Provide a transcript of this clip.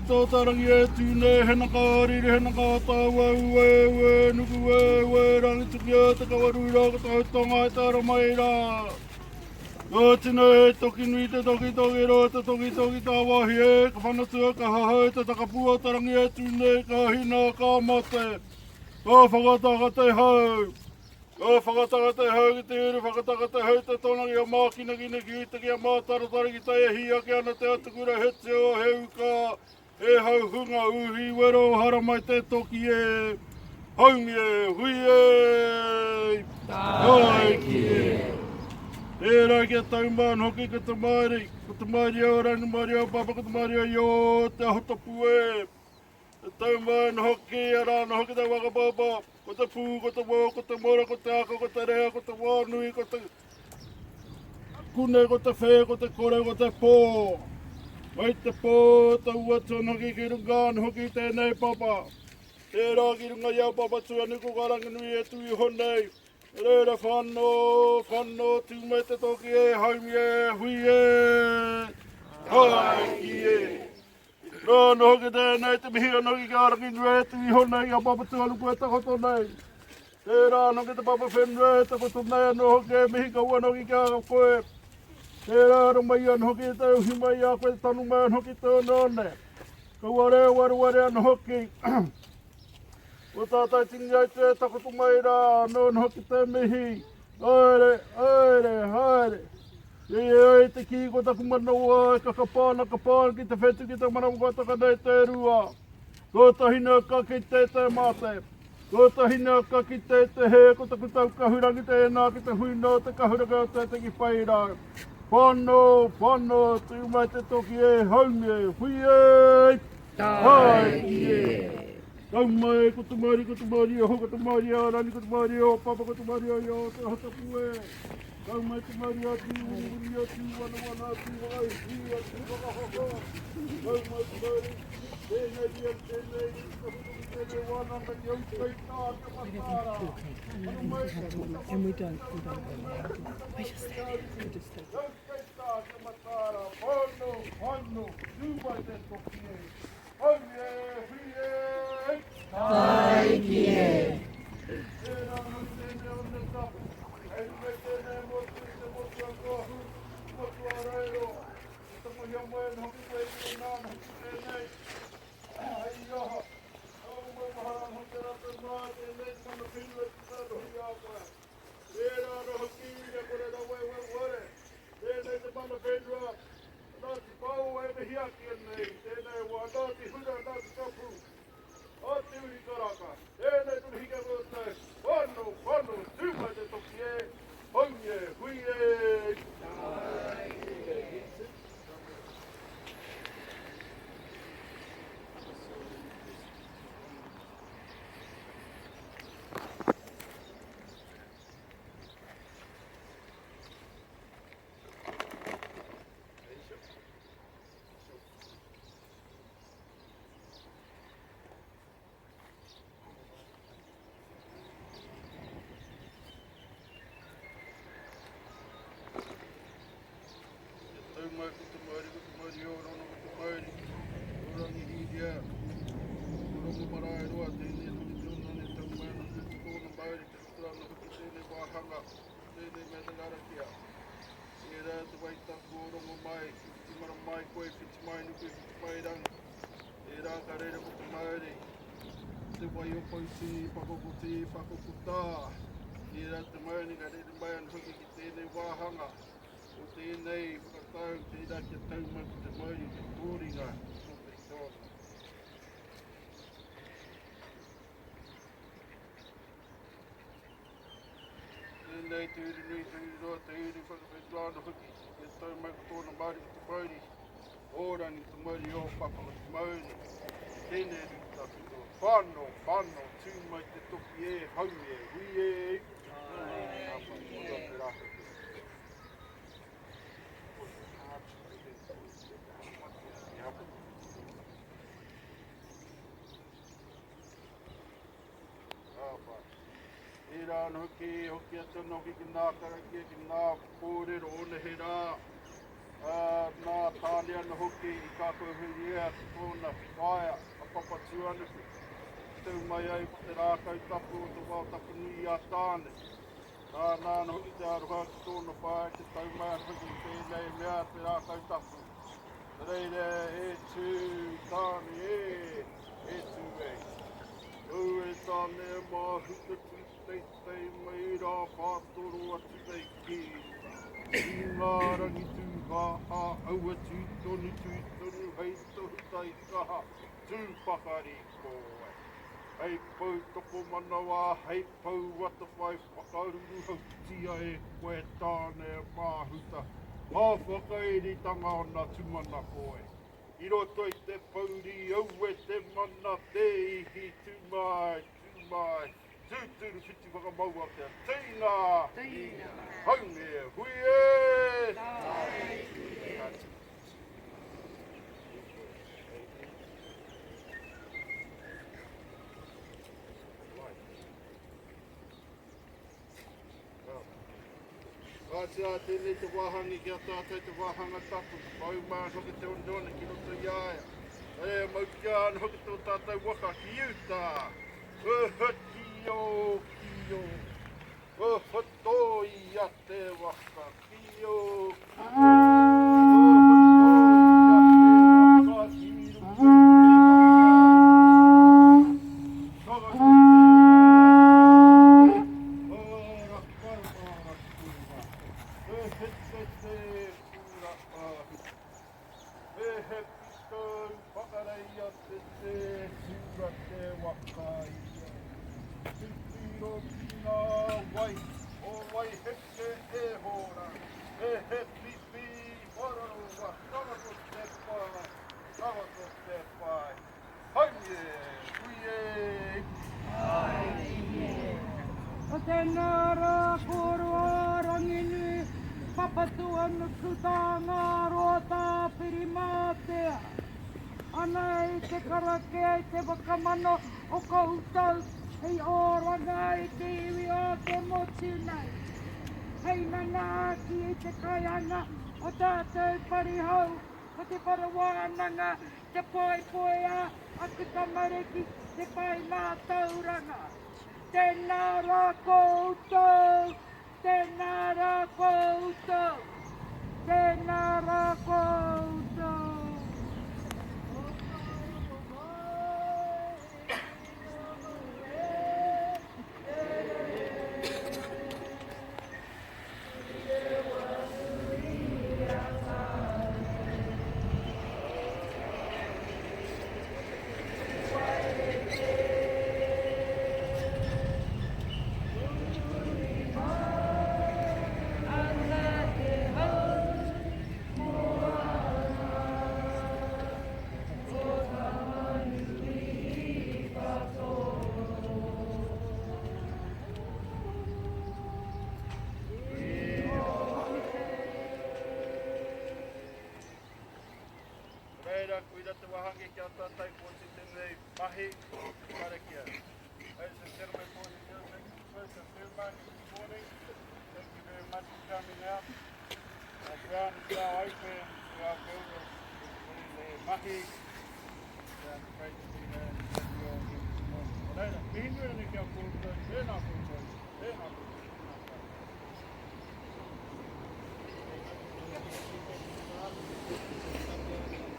tōtarangi e tū nei, he naka riri, he naka tāua, ue, ue, nuku, ue, ue, rangi tukia, te kawaru rā, ko te hautonga e te ara mai rā. Ko tino he toki nui te toki toki ro, te toki toki tā wāhi e, ka whanatua, ka hahau, te takapu o te rangi e tū nei, ka hina, ka mate, ka whakataka te hau. Ka whakataka te hau ki te uru, whakataka te hau te tona ki a mākinakina ki uta ki a mātaratara ki tai e hī ake ana te atukura he teo, he uka, he hau hunga uhi wero haramai te toki e, haumi e, hui e, tāiki e. Tērā ki a Taumān hoki ko te mauri, ko te mauri o Rangimarie o Papa, ko te mauri o Io te aho tapu e. Te taumaen hoki, arā ana hoki te whakapapa, ko te pū, ko te wō, ko te mora, ko te aka, ko te reha, ko te wānui, ko te kune, ko te whē, ko te kore, ko te pō. Mai te pō, tau atu ana hoki ki runga ana hoki i tēnei papa. Tērā ki runga i a Papatūānuku ka Ranginui e tū iho nei. Reira whano, whano, tū mai te toki e, haumi e, hui e, haiki e. Nō noho ki tēnei te mihi anō ki kā Ranginui e tū iho nei a Papatūānuku e takoto nei. Tērā anō ki te papa whenua e takoto nei anō hoki e mihi kau anō ki kia koe. Tērā anō mai anō hoki te uhi mai a koe te tanu mai anō hoki te oneone. Kaua reo wareware anō hoki. Ko tātai tini ai te takoto mai rā, anō anō hoki te mihi. Haere, haere, haere. I ai te kī ko taku manawa e kakapā ana ka pā ki te whetu ki te manawa kua taka nei te rua. Kotahi nā ka kite te mate. Kotahi nā ka kite te hē ko taku tau kahurangi tēnā ki te hui nō te kahuranga o te teki whai rā. Whano, whano, tū mai te toki e haumi e, hui e, tāiki e. Tau mai, ko te mauri, ko te mauri e ho, ko te mauri a Rani, ko te mauri o Papa, ko te mauri o Io, te Hatapu e. Tau mai te mauri a Tū, wiri wiri a Tū, wana wana a Tū, whakaihi a Tū, whakahoho. Tau mai te mauri, tēnei ia, tēnei, tahutoki tēnei wānanga ki au kai tā te matāra. Anu mai, And we don't, we don't go loud. We just stay there. We just stay there. Tau kai tā te matāra, whano, whano, tū mai te toki e. Tāiki e! Ngāti Pāoa e mihi ake nei, tēnei wā, Ngāti Hura, Ngāti Tapu, a Te Uri Karaka, tēnei te mihi ki a koutou, whano, whano, tū mai te toki e, hou e, hui e. Tau mai ko te mauri, ko te mauri o rono, ko te mauri o Rangihiria, ko Rongo Marae Roa, tēnei hoki te onone, tau mai ana hoki ko tōna mauri, te ruku ana hoki tēnei wāhanga, tēnei mea te karakia. Tērā te wai tapu o Rongomai, i whiti mara mai koe, i whiti mai nuku, i whiti mai rangi. Tērā ka reira ko te mauri, te wai o Poutini, pakoko tī, pakoko tā. Tērā te mauri ka rere mai ana hoki ki tēnei wāhanga o tēnei whakatau, tērā kia tau mai ko te mauri, te kōringa o te toanga. Tēnei te uri nui, te uri roa, te uri whakawhetua ana hoki, kia tau mai ko tōna mauri ko te mauri o Rangi, te mauri o Papa ko te mauri. Tēnei uri tawhito, whano, whano, tū mai te toki e, haumi e, hui e, Ka pai, koia te rākau te. Ka pai. Tērā anō hoki, hoki atu anō hoki ki ngā karakia, ki ngā kōrero o neherā. Ā, nā Tāne anō hoki i kākauhuria ki tōna whaea a Papatūānuku, i tau mai ai ko te rākau tapu o te wao tapu nui a Tāne. Nāna anō hoki te aroha ki tōna whaea kia tau mai anō hoki i tēnei mea te rākau tapu. Nā reira, e tū Tāne e, e tū e. Au e Tāne māhuta tū teitei mai rā whātoro atu nei ki I ngā rangi tūhā ā aua tū tonu tū tonu hei tohu taikaha tū pakari koe. Hei pou tokomanawa hei pou atawhai whakaruruhautia e koe Tāne Māhuta ngā whakairitanga ona tūmanako e. I roto i te pouri aue te mana te ihi tū mai tū mai Tūturu whiti whakamaua kia teina! Teina! Haumi e hui e! Tāi Kāti rā tēnei te wāhangi ki a tātou te wāhanga tapu, pau mā hoki te oneone ki roto i a ia. E mau kia ana hoki tō tātou waka ki uta. Kio, kio, Toia te waka, kio, kio, Toia te waka, ki runga i te marae. Me he pitau whakareia te te hura te waka ia. Titiro ki ngā wai o Waiheke e hora, me he pipi whararoa tawato te pae, tawato te pae. Haumi e, hui e! Ko tēnā rā kōrua Ranginui, Papatūānuku Tāngaroa Tāwhirimātea. Ana i te karakia i te whakamana o koutou hei oranga i te iwi o te motu nei. Hei manaaki i te kaianga o tātou whare hou ko te whare wānanga te poipoi a aku tamariki te whai mātauranga. Tēnā rā koutou, tēnā rā koutou, tēnā rā koutou. Reira, koira te wahange ki a tātou ko te tēnei mahi te karakia. Ladies and gentlemen, boys and girls, thank you for the ceremony this morning. Thank you very much for coming out. Our ground is now open to our builders to do their mahi. It's great to be here and have you all here this morning. Reira, mihi nui ana ki a koutou.